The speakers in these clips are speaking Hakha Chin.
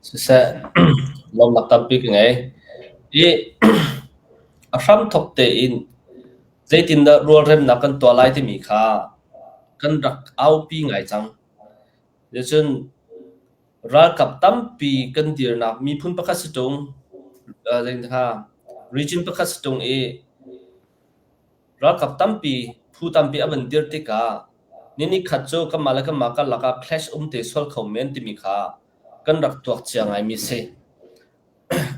Siseh, lawmnak tampi ka ngei. I a hramthawk tein zeitindah rualremnak kan tuah lai timi kha kan rak aupi ngai cang. Cun ralkap tampi kan dirnak miphun pakhat si ṭung, region pakhat si ṭung i Ralkap tampi, phu tampi a van dir tikah ni nikhat cu kanmah le kanmah karlak ah clash um te sual kho men timi kha kan rak tuak cia ngaimi si.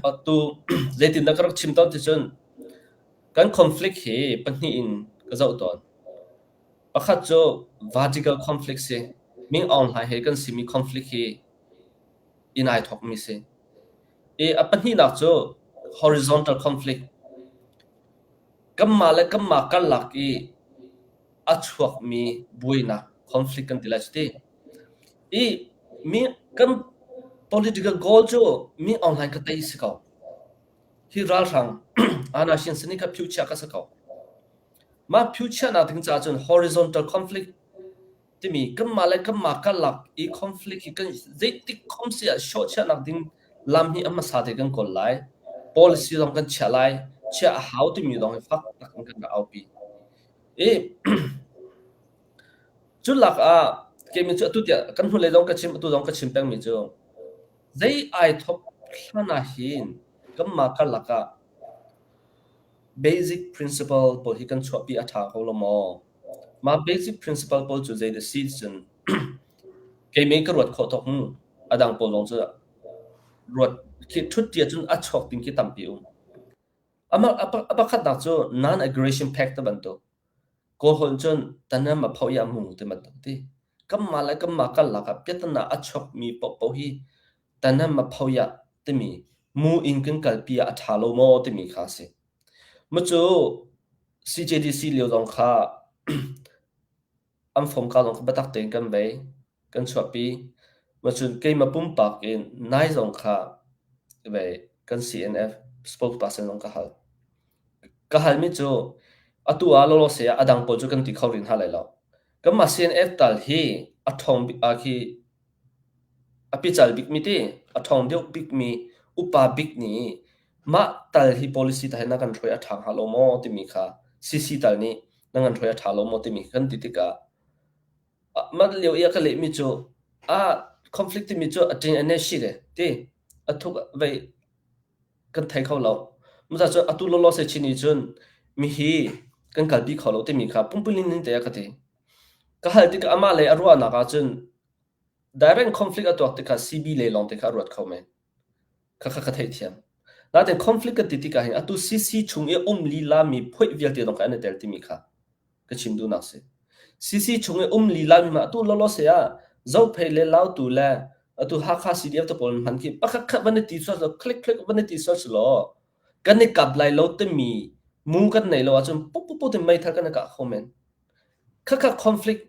Atu zeitindah ka rak chim tawn ti cun kan conflict hi pahnih in ka zoh tawn. Pakhat cu vertical conflict si. Ming Aung Hlaing he kan simi conflict hi in ai thawkmi si. I a pahnihnak cu horizontal conflict. Kanmah le kanmah karlak i a chuakmi buainak conflict kan ti lai cu ti. I mi kan political goal cu mi online ka tei si ko. Hi ralhrang anashin sani kha phiuchiah ka si ko. Mah phiuchiahnak ding caah cun horizontal conflict timi kanmah le kanmah karlak i conflict hi kan zeitik khom si ah hrawhchiahnak ding lam hi a hmasa te kan kawl lai. Policy zong kan chiah lai. Chiah a hau timi zong hi fak tak in kan rak aupi. I cu lak ah keimi cu atu tiah kan hnulei zong ka chim atu zong ka chim pengmi cu zei ai thok hlan ah hin kanmah karlak ah basic principle pawl hi kan chuahpi a ṭha ko lo maw? Mah basic principle pawl cu zei dah si cun keimah ka ruat khawh tawk mu. A dang pawl zong cu ruat khi ṭhut ti ahcun a chuak ding khi tampi um. Amah a pakhatnak cu non-aggression pact ti bantuk. Kawlholh cun tanam a pho i a mu ti bantuk ti. Kanmah le kanmah karlak ah piahtana a chuakmi paohpaoh hi tanam a pho iah timi mu in kan kalpi ah a ṭha lo maw timi kha a si. Macu CJDC lio zong kha an fom ka zong kha biatak tein kan vei, kan chuahpi. Macun keimah pumpak in nai zong kha vei kan CNF spokesperson zong ka hal. Ka halmi cu atu ah lawlawse ah a dang pawl cu kan ti kho rih hna lai lo. Kanmah CNF tal hi a ṭhawng bik ah khi a pical bikmi ti a ṭhawng deuh bikmi upa bik nih mah tal hi policy ta hi na kan hruai a ṭha hnga lo maw timi kha CC tal nih na kan hruai a ṭha lo maw timi kan ti tikah mah lio i a ka lehmi cu a conflict timi cu a ṭing a ne shi le ti a thuk vei kan thei kho lo. Muta cu atu lawlaw se chin nih cun mihi kan kalpi kho lo timi kha pumpulin ning te a ka ti. Ka hal tikah amah lei a ruahnak ah cun direct conflict a tuak tikah CB lei lawng te kha a ruat kho men. Khakha ka theihthiam. Nain conflict kan ti tikah hin atu CC chung i um lila mi phoih vialte zong kha an i tel timi kha ka chim duhnak si. CC chung i um lila mi ma atu lawlaw se ah Zophei le Lautu le atu Hakha CDF te pawl hman khi pakhat khat van i ti sual click click van i ti sual law kan i kap lai lo timi mu kan nei lo ahcun pup pup pup meithal kan i kah kho men. Khakha conflict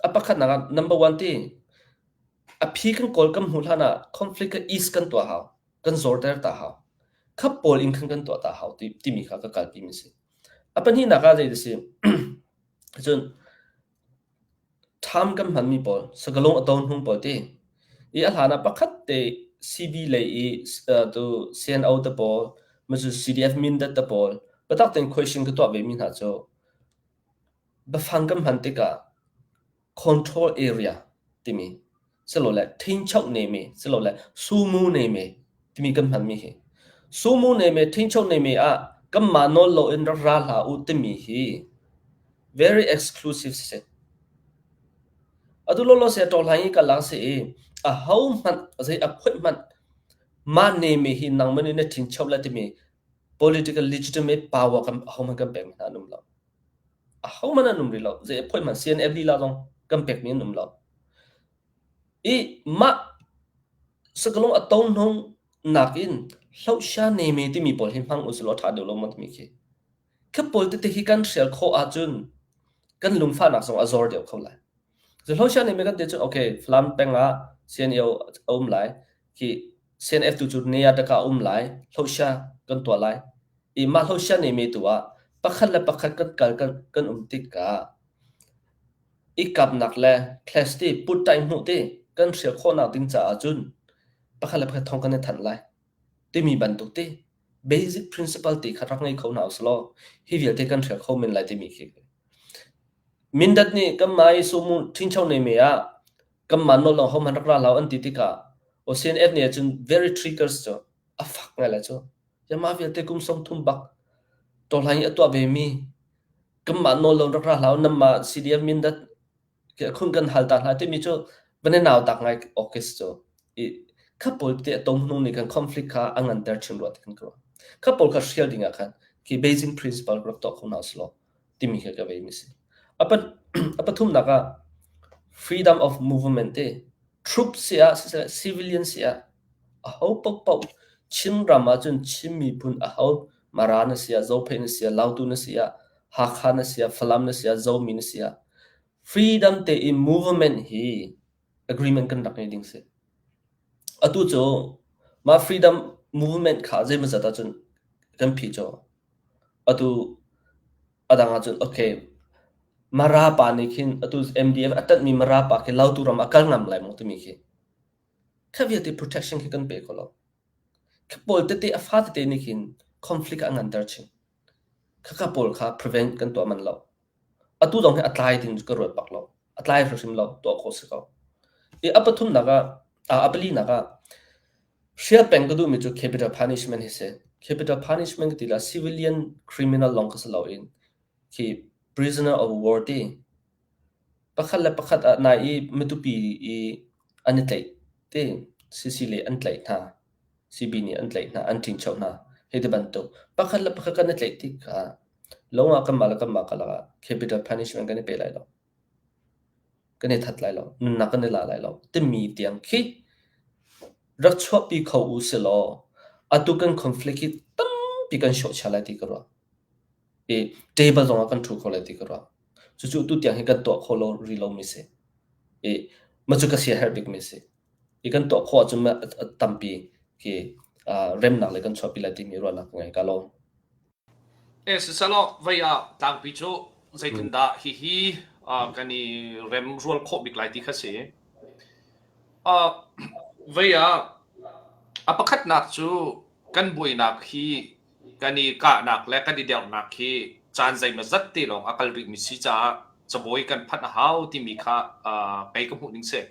a pakhatnak ah number one ti a phi kan kawl kan hmuh hlan ah conflict ka ease kan tuah hau kan zorter ta hau khap pawl in khan kan tuah ta hau ti timi kha ka kalpi mi si a pahnihnak ah zei si cun ṭham kan hmanmi pawl sakalung a to hnung pawl ti i a hlan ah pakhat te CB lei i tu CNO te pawl macu CDF Mindat te pawl biatak tein question ka tuah ve mi hna cu Biafang kan hman tikah control area timi silole ṭhingchoh neme silole sumu neme timi kan hmanmi hi sumu neme ṭhingchoh neme ah kanmah nawl loin rak ra hlah u timi hi very exclusive si. Atu lawlaw se ṭawhhlai i ka lang si i aho hmanh zei a phoih hmanh mah neme hi nangmah nih na ṭhingchoh le timi political legitimate power kan aho hmanh kan pek hna an um lo. Ahohmanh an um rih lo. Zei appointment CNF lila zong kan pekmi an um lo. I mah sakalung a to hnung nakin hlohsia neme timi pawl hi hmang usih law a ṭha deuh lo maw timi khi. Khi pawl tete hi kan hrial khawh ahcun kan lungfahnak zong a zor deuh kho lai. Cu hlohsia neme kan ti cun okay Falam peng ah CNO a um lai. Khi CNF tu cu Nayataka a um lai. Hlohsia kan tuah lai. I mah hlohsia neme tu ah pakhat le pakhat kan kal kan, kan um tikah i kapnak le clash ti put hmuh ti kan hrial khawhnak ding caah cun Pakhat le pakhat thawng kan i thanh lai timi bantuk te basic principle te kha rak ngei kho hna usih law hi vialte kan hrial kho men lai timi khi. Mindat nih kanmah i sumu ṭhingcho nei me ah kanmah nawl lawng hohmanh rak ra hlah an ti tikah o CNF nih ahcun very triggers cu a fak ngai lai cu. Mah vialte kum 30 bak tawhlan i a tuah ve mi kanmah nawl lawng rak ra hlah nanmah CDF Mindat khun kan hal ta hna timi cu van i nautak ngai awk khi si cu. I kha pawl te a tom hnung nih khan conflict kha a nganter chin rua ti kan ka ruah. Kha pawl kha hrial ding ah khan khi Beijing principle rak tuah kho hna usih law timi kha ka vei mi si. A a pathumnak ah freedom of movement te troop si ah siseh civilian si ah aho paohpaoh Chin ram ahcun Chin miphun aho Mara na si ah Zophei na si ah Lautu na si ah Hakha na si ah Falam na si ah Zomi na si ah freedom tein movement hi agreement kan rak ngei ding si. Atu cu mah freedom movement kha zeimawzat ahcun kan phi cu atu a dang ahcun okay Mara pa nih khin atu MDF a ṭanhmi Mara pa khi Lautu ram a kal ngam lai maw timi khi kha vialte protection khi kan pe kho lo. Kha pawl tete a fa tete nih khin conflict a nganter chin. Khakha pawl kha prevent kan tuah manh lo. Atu zong hi a tlai ding cu ka ruat bak lo. A tlai hrimhrim lo, tuah khawh si ko. I a pathumnak ah, a palinak ah, hrial peng ka duhmi cu capital punishment hi si. Capital punishment ka ti la civilian criminal lawng kha si loin khi prisoner of war ti pakhat le pakhat ah nai i matupi i an i tlaih ti CC le an tlaih hna. CB nih an tlaih hna, an ṭingcho hna. Hi ti bantuk. Pakhat le pakhat kan i tlaih tikah lo ah kanmah le kanmah karlak ah capital punishment kan i pe lai lo. Kan i that lai lo. Nunnak kan i la lai lo. Timi tiang khi rak chuahpi kho u silaw atu kan conflict hi tampi kan hrawhchia lai ti ka ruah. I table zong ah kan ṭhu kho lai ti ka ruah. Cucu tu tiang hi kan tuah kho lo rih lomi si. I mah cu ka siaherh bikmi si. I kan tuah khawh ahcun tampi khi remnak le kan chuahpi lai timi ruahnak ka ngei. Ka lawm. E sisalaw vei ah tlangpi cu zeitindah hihi kan i remrual khawh bik lai ti kha si. Vei ah a pakhatnak cu kan buainak hi kan i kahnak le kan i dernak hi caan zeimawzat te lawng a kal rihmi si caah cabuai kan phanh a hau timi kha kei ka hmuh ning si.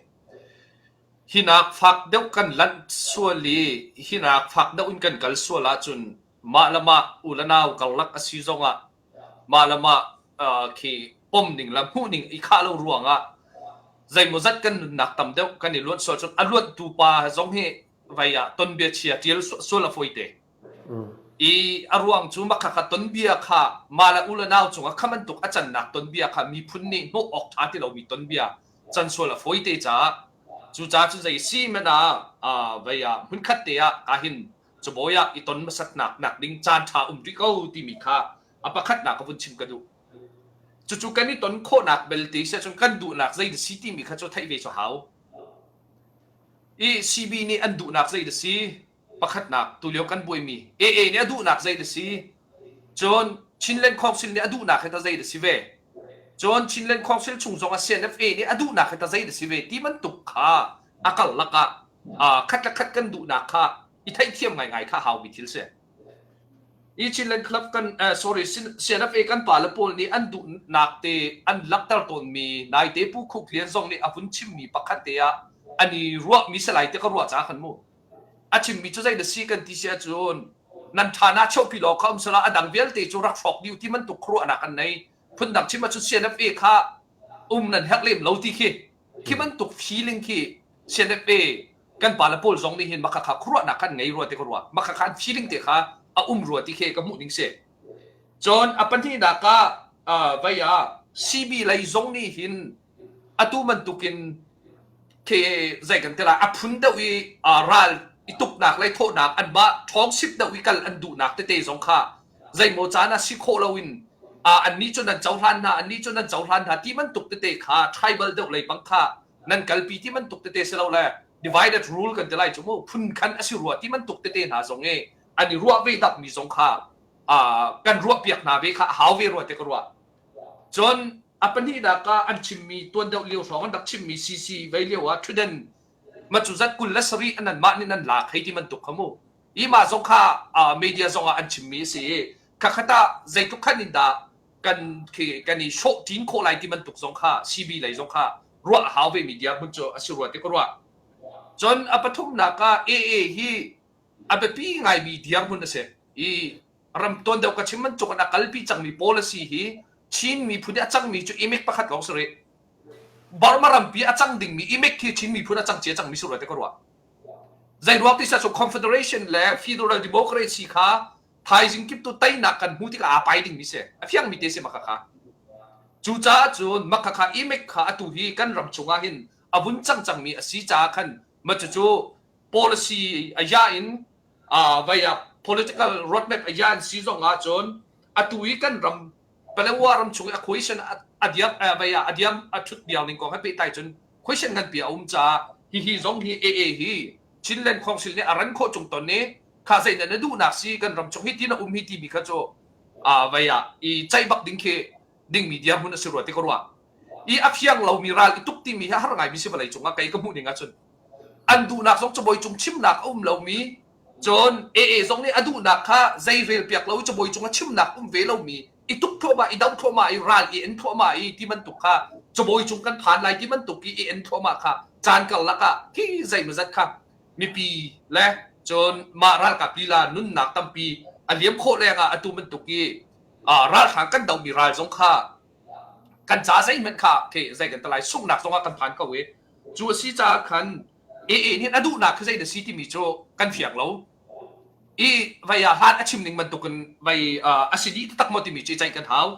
Hinak fak deuh kan lanh sual i hinak fak deuh in kan kal sual ahcun mah le mah u le nau karlak a si zongah mah le mah khi pom ning le hmuh ning i khah lo ruangah zeimawzat kan nunnak tam deuh kan i luanh sual cun a luanhtu pa zong hi vei ah tonbia chia ṭial sual a fawi te. I a ruang cu mah khakha tonbia kha mah le u le nau cungah kha bantuk a cannak tonbia kha miphun nih hnawh awk ṭha ti lomi tonbia can sual a fawi te caah cucaah cun zei si hmanh ah vei ah hmunkhat te ah ka hin cabawi ah i ton hmasatnak nak ding caan ṭha um rih ko timi kha a pakhatnak ka vun chim ka duh. Cucu kan i ton khawhnak belte si ahcun kan duhnak zei si timi kha cu theih ve cu hau. I CB nih an duhnak zei da si? Pakhatnak tulio kan buaimi AA nih a duhnak zei da si? Cun Chinland Council nih a duhnak hi ta zei da si ve? Cun Chinland Council chung zong ah CNFA nih a duhnak hi ta zei da si ve ti bantuk kha a karlak ah khat le khat kan duhnak kha i theihthiam ngaingai kha haumi thil si. I Chinland Club kan uh, sorry CNFA kan pale pawl nih an duhnak te an langhter tawnmi naite Pu Khuk Lian zong nih a vun chimmi pakhat te ah an i ruahmi salai te ka ruah ca khan mu. A chimmi cu zei na si kan ti si ahcun nan tha na cheuhpi law kha um sala a dang vialte cu rak hrawk dih ti bantuk khuaruahnak an nei. Phundang chim ahcun CNFA kha um nan herh lem lo ti khi khi bantuk feeling khi CNFA kan pale pawl zong nih hin maka kha khuaruahnak khan ngei rua ti ka ruah maka kha an feeling te kha a um rua ti khi ka hmuh ning si cun a pahnihnak ah vei ah CB lei zong nih hin atu bantukin khi zei kan ti lai a phun deuh i ral i tuknak le thawhnak anmah ṭhawngsip deuh i kal an duhnak tete zong kha zeimaw caan ah si khawh loin annih cu nan cohlan hna annih cu nan cohlan hna ti bantuk tete kha tribal deuh lei bang kha nan kalpi ti bantuk tete si lo le divided rule kan ti lai cu mu phun khan a si rua ti bantuk tete hna zong i an i ruah ve dapmi zong kha kan ruah piak hna ve kha a hau ve rua te ka ruah cun a pahnihnak ah an chimmi tuan deuh lio hrawng an rak chimmi CC vei lio ah thuden. Ma cu zat 27 an mah nih nan lak hei ti bantuk kha mu. I mah zong kha media zong ah an chimmi a si i khakhat ah zeitluk khan in dah kan khi kan i hrawh ṭin khawh lai ti bantuk zong kha CB lei zong kha ruah a hau ve mi dirhmun cu a si rua ti ka ruah. Cun a pathumnak ah AA hi a biapi ngaimi dirhmun a si. I ram tuan deuh ka chim bantuk in a kalpi cangmi policy hi Chin miphun i a cangmi cu imik pakhat lawng si rih. Burma rampi a cang dingmi imik khi Chin miphun a cang cia cangmi si rua ti ka ruah. Zei ruang ti cu Confederation le Federal Democracy kha thaizing kip tu teinak kan hmu tikah aa pai dingmi si. A fiangmi te si maka kha. Cucaah cun maka kha imik kha atu hi kan ram chungah hin a vun cang cangmi a si caah khan ma cucu policy a ya in vai ah political roadmap a ya in si zong ah cun atu i kan ram Palawa ram chung i a question a diam vai ah a diam a thut diam ning kong he pehtlai cun question nganpi a um caah hihi zong hi AA hi Chinland Council nih a ran khawh chung ton i kha zei na duhnak si kan ram chung hi tin a um hi timi kha cu vai ah i ceih bak ding khi dingmi dirhmun a si rua ti ka ruah i a fiang lomi ral i tuk timi hi har ngaimi si vawlei cungah kei ka hmuh ning ahcun an duhnak zong cabuai cung chimnak a um lomi cun AA zong nih a duhnak kha zei rel piak lo cabuai cung a chimnak um ve lomi i tuk thluahmah i do thluahmah i ral i en thluahmah i ti bantuk kha cabuai cung kan phan lai ti bantuk i i en thluahmah kha caan karlak ah khi zeimawzat kha mipi le cun mah ralkap lila nunnak tampi a liam khawh lengah atu bantuk i ralhrang kan domi ral zong kha kan ca zeihmanh kha khi zei kan talai sunghnak zongah kan phan ko i cu a si caah khan AA nih a duhnak khi zei na si timi cu kan fiang lo i vai ah hlan a chim ning bantukin vai a si dih taktak maw timi cu i ceih kan hau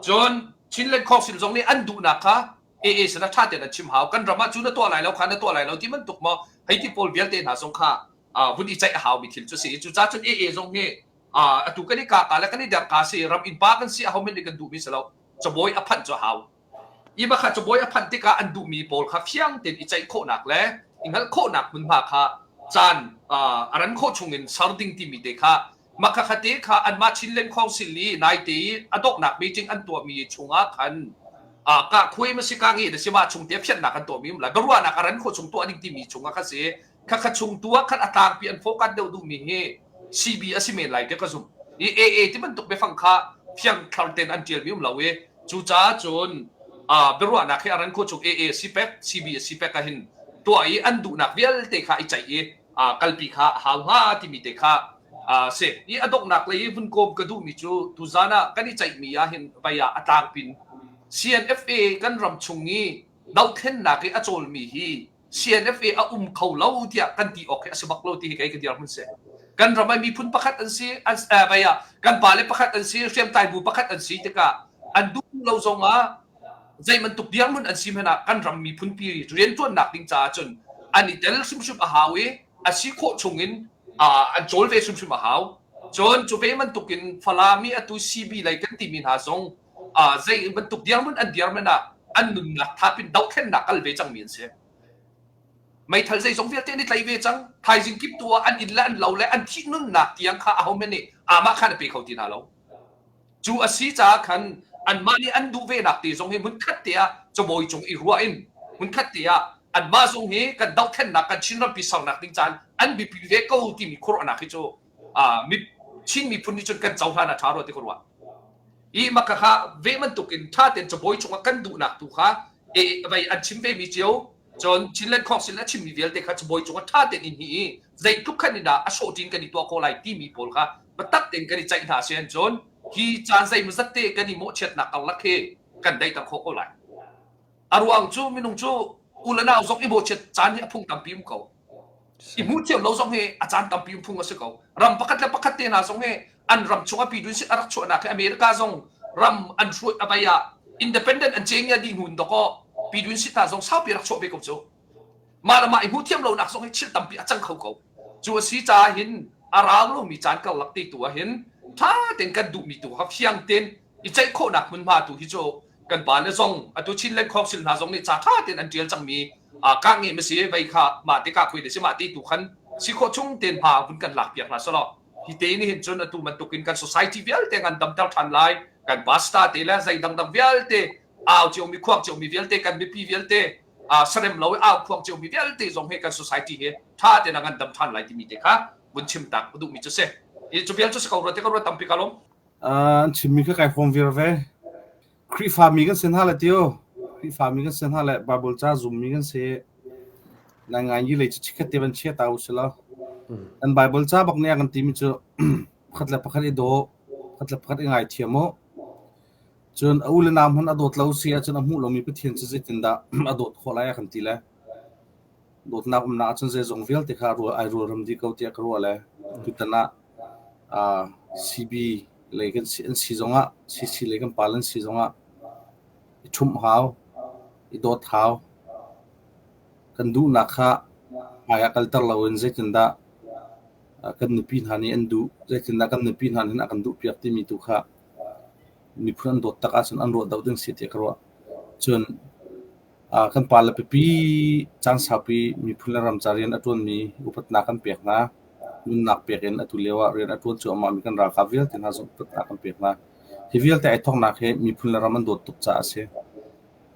cun Chinland Council zong nih an duhnak kha AA sin ah ṭha tein an chim hau kan ram ah cu na tuah lai lo kha na tuah lai lo ti bantuk maw hei ti pawl vialte hna zong kha vun i ceih a haumi thil cu si cucaah cun AA zong hi atu kan i ka ka le kan i der ka si ram innpa kan si aho men nih kan duhmi si lo cabawi a phanh cu a hau i bakha cabawi a phanh tikah an duhmi pawl kha fiang tein i ceih khawhnak le i hngalh khawhnak hmunhma kha caan a ran khawh chungin ser ding timi te kha makha khate kha anmah Chinland Council i naite i a donghnak meeting an tuahmi chungah khan ka khuai ma si ka nge na si ma chung te fiannak an tuahmi um lai biaruahnak a ran khawh chung tuah ding timi chungah kha si Khakha chung tu ah khan a tlangpi an focus deuh duhmi hi CB a si men lai tiah ka zumh. I AA ti bantuk biafang kha fiang thlar tein an ṭialmi um lo i cucaah cun biaruahnak hi a ran khawh chung AA a si pek, CB a si pek ahhin tuah i an duhnak vialte kha i ceih i kalpi kha a hau hnga timi te kha si. I a donghnak lei i vun kawm ka duhmi cu tuzaan ah kan i ceihmi ahhin vai ah a tlangpin CNFA kan ram chung i dohthlennak i a cawlmi hi CNFA a um kho lo tiah kan ti awk hi a si bak lo ti hi kei ka dirhmun si. Kan ram ah miphun pakhat an si, an vai ah kan pale pakhat an si, hriamtlai bu pakhat an si tikah an duh lo zong ah zei bantuk dirhmun an si hmanh ah kan ram miphun pi rianṭuannak ding caah cun an i tel hrimhrim a hau i a si khawh chung in an cawl ve hrimhrim a hau. Cun cu ve bantukin Falam i atu CB lei kan timi hna zong zei bantuk dirhmun an dirhmun ah an nunnak thap in dohthlennak kal ve cangmi an si. Meithal zeizong vialte an i tlai ve cang. Thaizing kip tu ah an inn le an lo le an thih nunnak tiang kha aho men nih amah khan a pe kho ti hna lo. Cu a si caah khan anmah nih an duh ve nak te zong hi hmunkhat te ah cabawi cung i ruah in hmunkhat te ah anmah zong hi kan dohthlennak kan Chin rampi sernak ding caan an biapi ve ko timi khuaruahnak hi cu Chin miphun nih cun kan cohlan a ṭha rua ti ka ruah. I maka kha ve bantukin ṭha tein cabawi cungah kan duhnak tu kha e vei an chim ve mi cio cun Chinland Council a chimmi vialte kha cabawi cungah ṭha tein in hi i zeitluk khan in dah a sawhṭin kan i tuah khawh lai timi pawl kha biatak tein kan i ceih hna si cun hi caan zeimawzat te kan i mawhchiatnak karlak hi kan daihter khawh ko lai. A ruang cu minung cu u le nau zong i mawhchiat caan hi a phung tampi um ko. I hmuh thiam lo zong hi a caan tampi um phung a si ko. Ram pakhat le pakhat te hna zong hi an ram chung a pidun sit a rak chuahnak hi America zong ram an hruai a vai ah independent an cheng ya dih hnu dakaw pidun sit hna zong saupi rak chuah ve ko cu. Mah le mah i hmuh thiam lonak zong hi thil tampi a cang kho ko. Cu a si caah hin a rau lomi caan karlak te tu ah hin ṭha tein kan duhmi tu kha fiang tein i ceih khawhnak hmunhma tu hi cu kan pa le zong atu Chinland Council hna zong nih ca ṭha tein an ṭial cangmi kah nge ma si vei kha mah te ka khui le si mah ti tu khan si khawh chung tein hma vun kan lak piak hna selaw hi te nih hin cun atu bantukin kan society vialte ngan damter ṭhan lai kan pastor te le zei dangdang vialte au ciomi khuang ciomi vialte kan mipi vialte. sarem lo i au khuang cio mi vialte zong hi kan society hi tha tein a ngan dam than lai timi te kha vun chim tak duh mi cu si. I cu vial cu si ko rua te ka ruat tampi ka lawm. An chimmi kha kai hrawm vir ve. Khrihfami kan si hna le tio. Khrihfami kan si hna le Bible ca zummi kan si. Nai ngai yi lei cu chikhat te van chia ta u si lo. Kan Bible ca bak nih a kan timi cu pakhat le pakhat i daw, pakhat le pakhat i ngaithiam u. Cun a u le nau hmanh a dawt lo si ahcun a hmuh lomi Pathian cu zeitindah a dawt khawh lai a kan ti le. Dawtnak umnak ahcun zeizong vialte kha ai rualrem dih ko tiah ka ruah le tutan ah CB lei kan si an si zongah CC lei kan pal an si zongah i ṭhumh hau, i dawt hau. Kan duhnak kha hmai ah kalter loin zeitindah kan nupi hna nih an duh, zeitindah kan nupi hna nih a kan duhpiak timi tu kha miphun an dawt tak ahcun an ruah deuh ding si tiah ka ruah. Cun Kan pale pipi caan saupi miphun le ram ca rian a ṭuanmi upatnak kan pek hna. Nunnak pek in atu lio ah rian a ṭuan cuahmahmi kan ralkap vialte hna zong upatnak kan pek hna. Hi vialte ai thawknak hi miphun le ram an dawt tuk caah a si.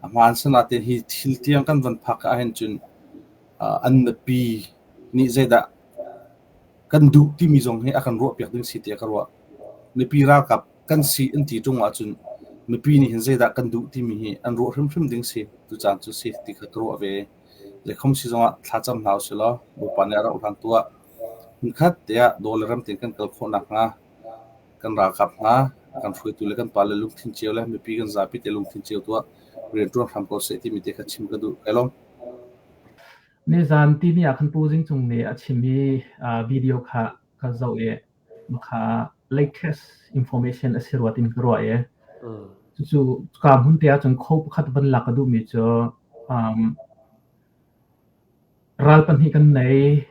A hmaan sinain hi thil tiang kan van phak ahhin cun an nupi nih zeidah kan duh timi zong hi a kan ruahpiak ding si tiah ka ruah. Mipi ralkap kan si an ti ṭung ahcun mipi nih hin zeidah kan duh timi hi an ruah hrimhrim ding si tucaan cu si ti kha ka ruah ve. Zeikhom si zongah thlacam hna usih law Bawipa nih a rauh hlan tu ah hmunkhat tiah daw le ram tein kan kal khawh nakhnga kan ralkap hna, kan hruaitu le kan pale lungthin cio le mipi kan zapi te lungthin cio tuah rian ṭuan hram ko seh timi te kha chim ka duh. Kai lawm. Nizan tini ah khan Pu Zing Cung nih a chimmi video kha ka zoh i kha latest information a si rua tin ka ruah i cucu cuka hmun te ahcun kho pakhat van lak ka duhmi cu ral pahnih kan nei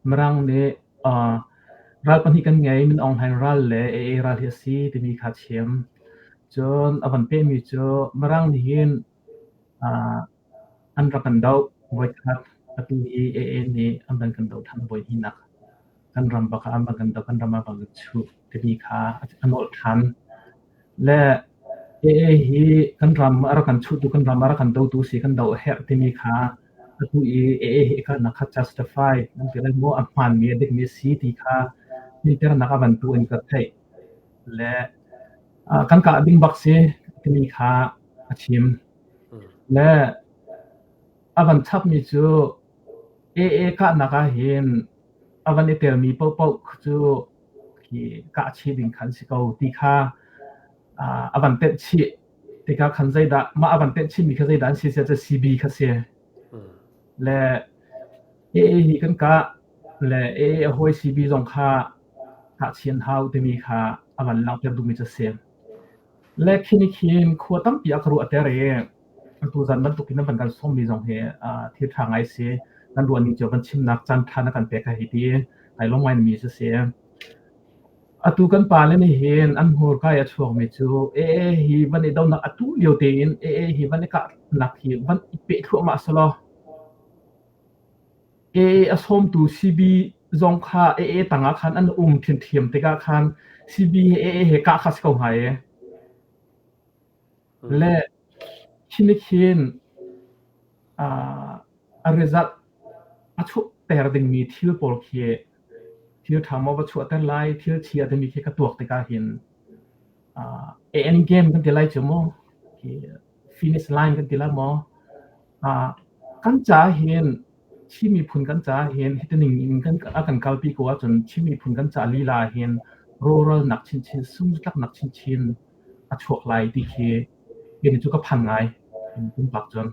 Mirang nih ral pahnih kan ngei Min Aung Hlaing ral le AA ral hi a si timi kha a chim. Cun a van pehmi cu Mirang nih hin An rak kan doh. Voikhat atu hi AA nih an van kan doh ṭhan voihnihnak. Kan ram bak ah an van kan doh, kan ram ah van kan chuh timi kha a nolh ṭhan. Le AA hi kan ram a rak kan chuhtu, kan ram a rak kan dotu si, kan doh a herh timi kha atu i AA hi kalnak kha justify nan ti lai maw, a hmaanmi a dikmi a si ti kha fehternak a van tu in ka theih. Le kan kah ding bak si timi kha a chim. Le a van chapmi cu AA kahnak ahhin a van i telmi paohpaoh cu khi kah chih ding kha an si ko ti kha a van tenh chih. Tikah khan zeidah mah a van tenh chihmi kha zeidah an si tiah cun CB kha si. Le AA hi kan kah le AA a hawi CB zong kha kah chih an hau timi kha a van langhter duhmi cu a si. Le khi nih khin khua tampi a ka ruahter i atu zan bantukin nan van kan sawmmi zong hi thil ṭha ngai si. Kan ruahning cio kan chimnak caan ṭha na kan pek hei ti ai lawm ngaimi cu si. Atu kan pale nih hin an hmurka i a chuakmi cu AA hi van i donak atu lio tein AA hi van i kahnak hi van i peh thluahmah selaw AA a sawmtu CB zong kha AA tangah khan an um ṭhiamṭhiam tikah khan CB he AA he kah kha si ko hnga e. Le khi nih khin a result a chuahter dingmi thil pawl khi thil ṭha maw va chuahter lai, thil chia timi khi ka tuak tikah hin end game kan ti lai cu mu. Finish line kan ti lai maw? Kan caah hin Chin miphun kan caah hin hiti ning in kan a kan kalpi ko ahcun Chin miphun kan caah lila ah hin rawhralnak chinchin sungtlaknak chinchin a chuak lai ti khi kei cu ka phan ngai pumpak cun.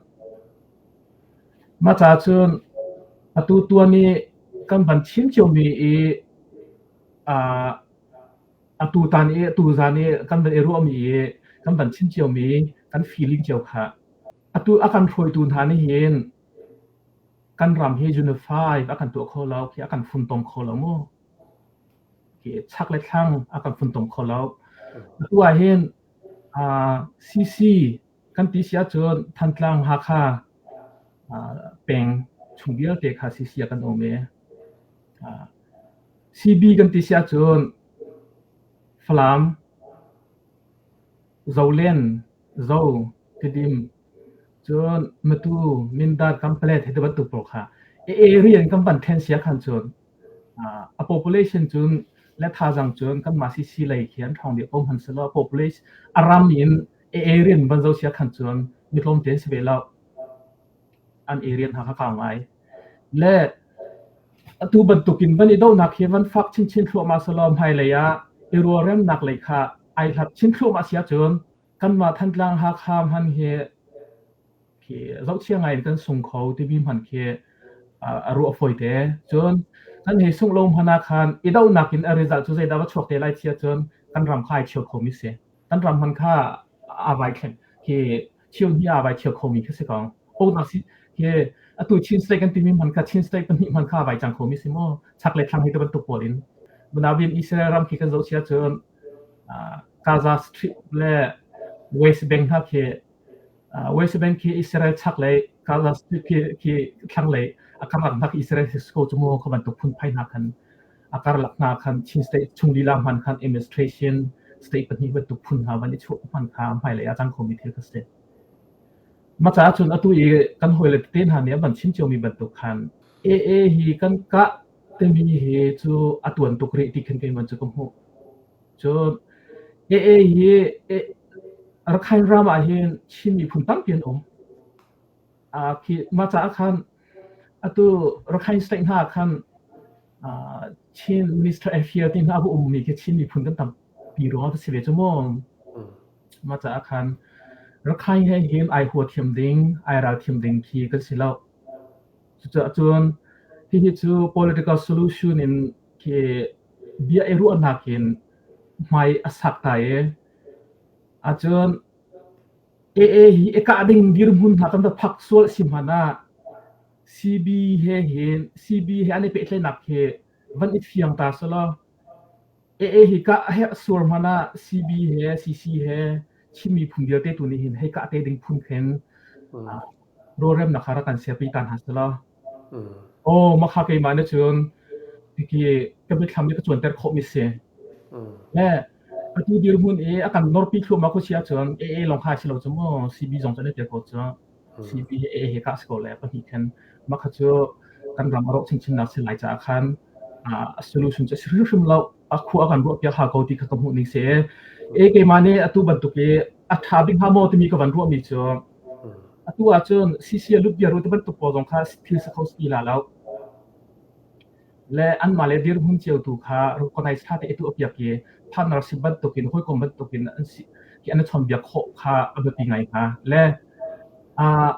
Mah caah cun atu tuan i kan van chim ciomi i atu tan i atu zan i kan van i ruahmi i kan van chim ciomi kan feeling cio kha Atu a kan hruaitu hna nih hin kan ram hi unify a kan tuah kho lo, khi a kan funtom kho lo mu. Khi chak le thlang a kan funtom kho lo. Atu ah hin CC kan ti si ahcun Thantlang Hakha peng chung vialte kha CC ah kan um i CB kan ti si ahcun Falam, Zolen, Zo, Tidim. Cun Matu, Mindat, Kanpalet hei ti bantuk pawl kha area in kan van ṭhen sia khan cun a population cun le thazaang cun kanmah CC lei khi an ṭhawng dih ko hmanh sehlaw population a ram in area in van zoh sia khan cun mi tlawmte an si ve lo. An area hna kha kau ngai. Le atu bantukin van i dohnak hi van fak chinchin thluahmah sehlaw hmailei ah i rualremnak lei kha ai hlat chin thluahmah si ahcun kanmah Thantlang Hakha hman hi khi zohchia ngai in kan sung kho timi hman khi a ruah fawi te. Cun kan hei sungh lo hmanh ah khan i dohnak in a result cu zeidah va chuak te lai ti ahcun kan ram kha ai cheu khomi si. Kan ram hman kha aa vai thleng khi cheu hnih aa vai cheu khomi khi si ko. Uknak si khi atu Chin State kan timi hman kha Chin State pahnih hman kha aa vai cang khomi si mu. Chak le thlang hi te bantuk pawl in. Munawin Israel ram khi kan zoh sia cun Gaza Strip le West Bank hna khi West Bank khi Israel chaklei Gaza Strip khi khi thlanglei a karlak hna khi Israel si ko cu mu kha bantuk phunphai hna khan a karlak hna khan Chin State chung lila hman khan administration state pahnih bantuk phun hna van i chuah hman kha hmailei ah cang khomi thil kha si. Mah caah cun atu i kan hawile tete hna nih an van chim ciomi bantuk khan AA hi kan kah timi hi cu a tuan tuk rih ti khin keimah cu ka hmuh. Cun AA hi Rakhine ram ah hin Chin miphun tampi an um. Khi mah caah khan atu Rakhine state hna ah khan Chin Minister Affair ti hna a ummi khi Chin miphun kan tampi ruangah a si ve cu mu. Mah caah khan Rakhine he hin ai hua thiam ding, ai ral thiam ding khi kan si lo. Cucaah cun hihi cu political solution in khi bia i ruahnak in hmai a sak ta i ahcun AA hi i kah ding dirhmun hna kan va phak sual si hmanh ah CB he hin CB he an i pehtlaihnak hi van i fiang ta selaw AA hi kah a herh sual hmanh ah CB he CC he Chin miphun vialte tu nih hin hei kah te ding phun khin rawlremnak kha rak kan siapi ta hna selaw Aw makha keimah nih cun hiki ka mitthlam nih ka cuanter khawhmi si. Le atu dirhmun i a kan norpi thluahmah ko si ahcun AA lawng kha si lo cu mu CB zong cu an i tel ko cu. CB he AA he kah si ko le pahnih khin makha cu kan ram a rawh chinchin nak si lai caah khan a solution cu a si hrimhrim lo. A khua kan ruah piak ha ko ti kha ka hmuh ning si. E keimah nih atu bantuk i a ṭha bik hnga maw timi ka van ruahmi cu Atu ahcun CC a lut viar ti bantuk pawl zong kha thil si kho si la lo. Le anmah le dirhmun cio tu kha recognize ṭha te i tuah piak i partnership bantukin hawikom bantukin an si ki an i chawnhbiak khawh kha a biapi ngai hnga. Le uh,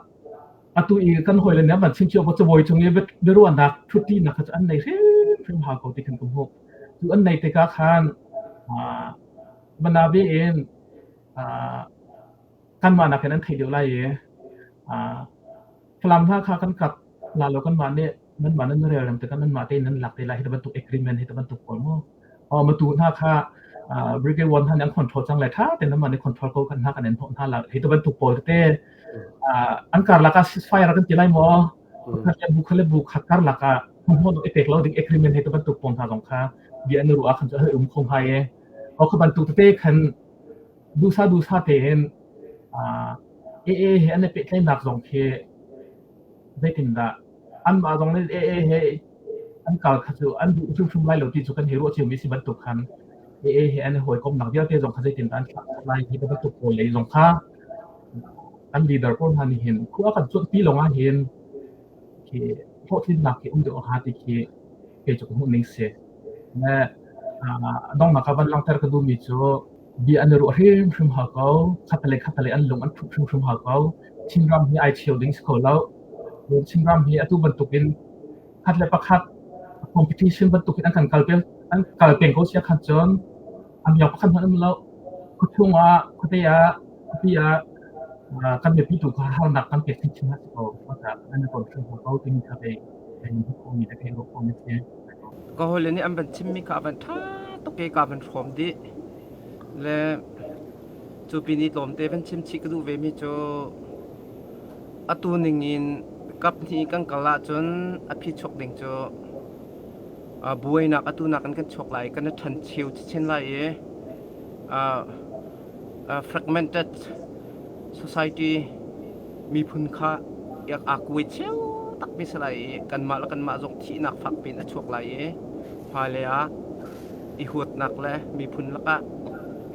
atu i kan hawile nih an van chim cio cabuai cung i biaruahnak ṭhutṭinak kha cu an nei hrimhrim hau ko ti khan ka hmuh. Cu an nei tikah khan uh, Manabe in uh, kanmah nakin an theih deuh lai i Falam hna kha kan kap la lo kanmah nih nanmah nan rel rem tikah nanmah tein nan lak te lai hi bantuk agreement hi bantuk pawl mu matu hna kha brigade one hna nih an control cang lai tha tein nanmah nih control ko kan hna kan en hnawh hna la hi bantuk pawl tete an karlak ah ceasefire kan ti lai maw khat le bu khat le bu khat karlak ah hmun i pek lo ding agreement hi bantuk pawl hna zong kha bia an ruah khan cu a um kho hnga i o kha bantuk tete khan duhsah duhsah tein AA he an i pehtlaihnak zong khi zeitindah anmah zong nih AA he an kal kha cu an duh hrimhrim lai lo ti cu kan hei ruah ciomi si bantuk khan AA he an i hawikomhnak vialte zong kha zeitindah an thlah khawh lai hi bantuk pawl lei zong kha an leader pawl hna nih hin khua kan cuanhpi lawng ah hin khi hlawhtlinnak khi um deuh hnga ti khi kei cu ka hmuh ning si. Le donghnak ah van langhter ka duhmi cu bia an i ruah hrimhrim hau ko. Khatalei khatalei an lung an ṭhut hrimhrim hau ko. Chinram hi ai cheu ding si kho lo. Chinram hi atu bantukin khat le pakhat competition bantukin an kan kal an kal peng ko sia khan cun a miak pakhat hmanh um lo. Khuachung ah, khuate ah, khuapi ah kan mipi tu kha harnak kan pek chinchin ha si ko. An i ton hrim ko timi kha kei khomi te kei ruah khomi si. Ka hawile nih an van chimmi kha a van ṭha tuk i kaa van hrawm dih. Le cu pin i tlawmte van chim chih ka duh vemi cu atu ning in kaphnih kan kal ahcun a phichuak ding cu buainak atu nakin kan chuak lai i kan i ṭhencheu chinchin lai i fragmented society. Miphun kha aa kuai cio takmi si lai i kanmah le kanmah zong thihnak fak piin a chuak lai i hmailei ah i huatnak le miphun lakah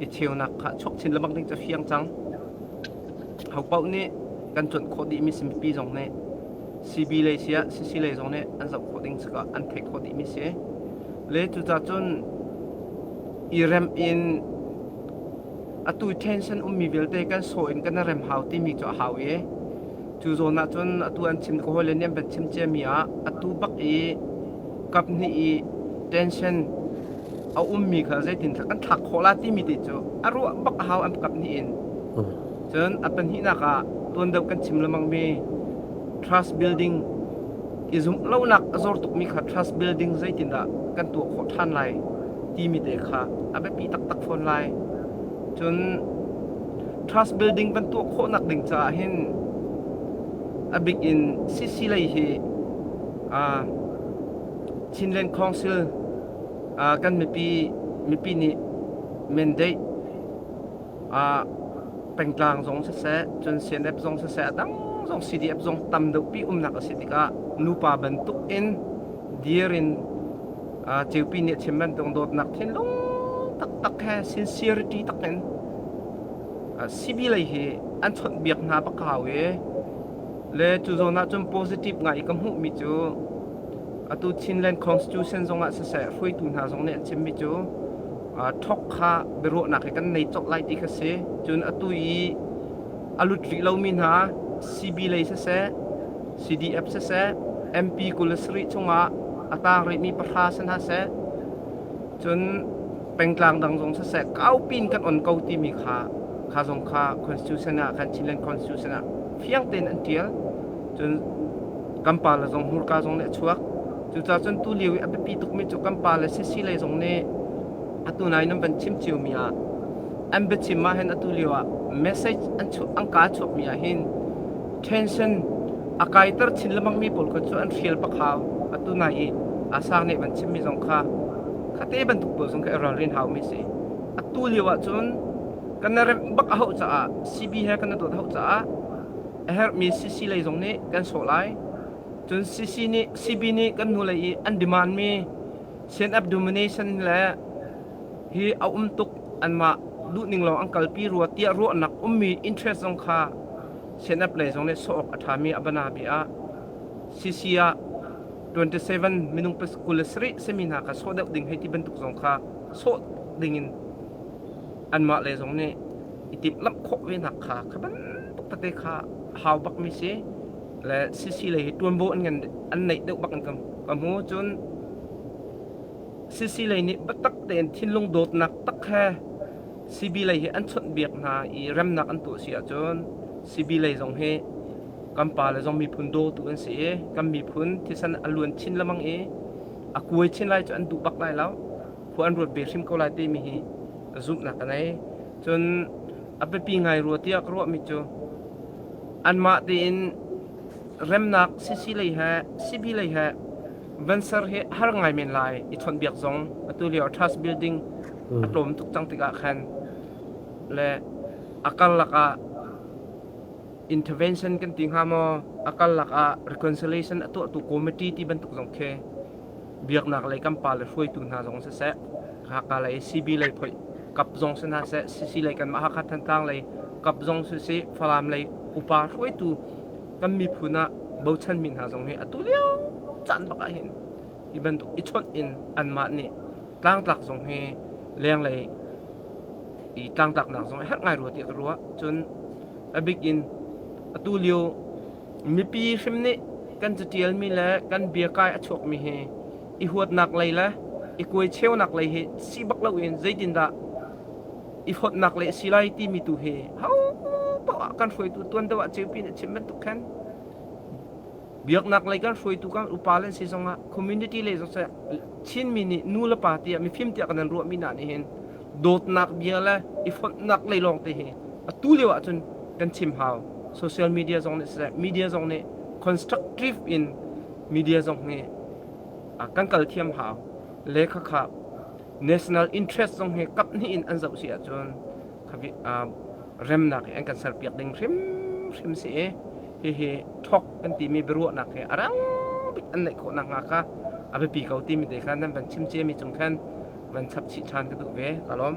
i cheunak kha chuak chin lengmang ding cu a fiang cang. Ho paoh nih kan cuanh khawh dihmi si mipi zong nih CB lei si ah CC lei zong nih an zoh khawh ding si an theih khawh dihmi si. Le cucaah cun i rem in atu tension ummi vialte kan sawh in kan rem hau timi cu a hau i cu zawn ah cun atu an chim ka hawile nih an van chim ciami ah atu bak i kap hnih i tension a ummi kha zeitin kan thlak khawh la timi te cu a ruah bak a hau an kap hnih in. Cun a pahnihnak ah tuan deuh kan chim lengmang mi trust building i zumh lonak a zor tukmi kha trust building zeitindah kan tuah khawh ṭhan lai timi te kha a biapi taktak fawn lai. Cun trust building kan tuah khawhnak ding caah hin a bik in CC lei hi uh, Chinland Council uh, kan mipi mipi nih mandate uh, pengtlang zong siseh cun CNF zong siseh a dang zong CDF zong tam deuhpi umnak a si tikah nupa bantuk in dir in Ceupi nih a chim bantuk dawtnak thinlung taktak he sincerity tak in CB lei hi an chawnhbiak hna bak hau i le cu zawn ah cun positive ngai i ka hmuhmi cu atu Chinland Constitution zong ah siseh hruaitu hna zong nih an chimmi cu thok kha biaruahnak hi kan nei colh lai ti kha si. Cun atu i a lut rih lomi hna CB lei siseh CDF siseh MP 27 chungah a tang rihmi pahra si hna seh cun pengtlang dang zong siseh kaupi in kan on ko timi kha kha zong kha constitution ah khan Chinland constitution ah fiang tein an tial. Cun kan pa le zong hmurka zong nih a chuak. Cucaah cun tu lio i a biapi tukmi cu kan pa le sisi lei zong nih atu nai nan van chim ciomi ah an biachim ah hin atu lio ah message an chuah an kaa chuakmi ah hin tension a kaiter chin lengmangmi pawl kha cu an hrial bak hau. Atu nai i Asang nih van chimmi zong kha khate bantuk pawl zong kha i ralrin haumi si. Atu lio ah cun kan remh bak a hauh caah CB he kan i dawt hauh caah a herhmi CC lei zong nih kan sawh lai. Cun CC nih CB nih kan hnulei i an demand mi CNF domination le hi a um tuk anmah duhning lawng an kalpi rua tiah ruahnak ummi interest zong kha CNF lei zong nih sawh awk a ṭhami a bana bia ah CC ah 27 minung 27 simi hna kha sawh deuh ding hei ti bantuk zong kha sawh ding in anmah lei zong nih i timhlamh khawh ve nak kha kha bantuk tete kha hau bakmi si le CC lei hi ṭuanvo an ngan an neih deuh bak in ka ka hmu. Cun CC lei nih biatak tein thinlung dawtnak tak he CB lei hi an chawnhbiak hna i remnak an tuah si ahcun CB lei zong hi kan pale zong miphun dawtu an si i kan miphun thisen a luan chin lengmang i a kuai chin lai cu an duh bak lai lo. Khua an ruat ve hrim ko lai timi hi zumhnak ka nei. Cun a biapi ngai rua tiah ka ruahmi cu anmah tein remnak CC lei he CB lei he van ser hi har ngai men lai i chawnhbiak zong atu lio trust building a tlawm tuk cang tikah khan le a karlak ah intervention kan ti hnga maw a karlak ah reconciliation a tuahtu committee ti bantuk zong khi biaknak lei kan pa le hruaitu hna zong siseh Hakha lei CB lei phoih kap zong si hna seh CC lei kanmah Hakha Thantlang lei kap zong siseh Falam lei upa hruaitu kan miphun ah bochanmi hna zong hi atu lio caan bak ah hin hi bantuk i chawnh in anmah nih tlangtlak zong hi lenglei i tlangtlaknak zong a herh ngai rua tiah ka ruah. Cun a bik in atu lio mipi hrim nih kan catialmi le kan biakai a chuakmi hi i huatnak lei le i kuai cheunak lei hi si bak loin zeitindah i hawtnak lei a si lai timi tu hi ho paoh ah kan hruaitu tuan deuh ah ceupi nih a chim bantuk khan biaknak lei kan hruaitu kan upa le si zongah community lei zong seh Chinmi nih nu le pa tiah mifim tiah kan ruahmi hna nih hin dawtnak bia le i fonhnak lei lawng te hi atu lio ahcun kan chim hau. Social media zong nih siseh media zong nih constructive in media zong nih kan kal thiam hau. Le khakha national interest zong hi kap hnih in an zoh si ahcun remnak hi an kan serpiak ding hrimhrim si i. Hihi ṭhok kan timi biaruahnak hi a rang bik an neih khawh nakhnga kha a biapi ko timi te kha nan van chim ciami cung khan van chap chih ṭhan ka duh ve. Ka lawm.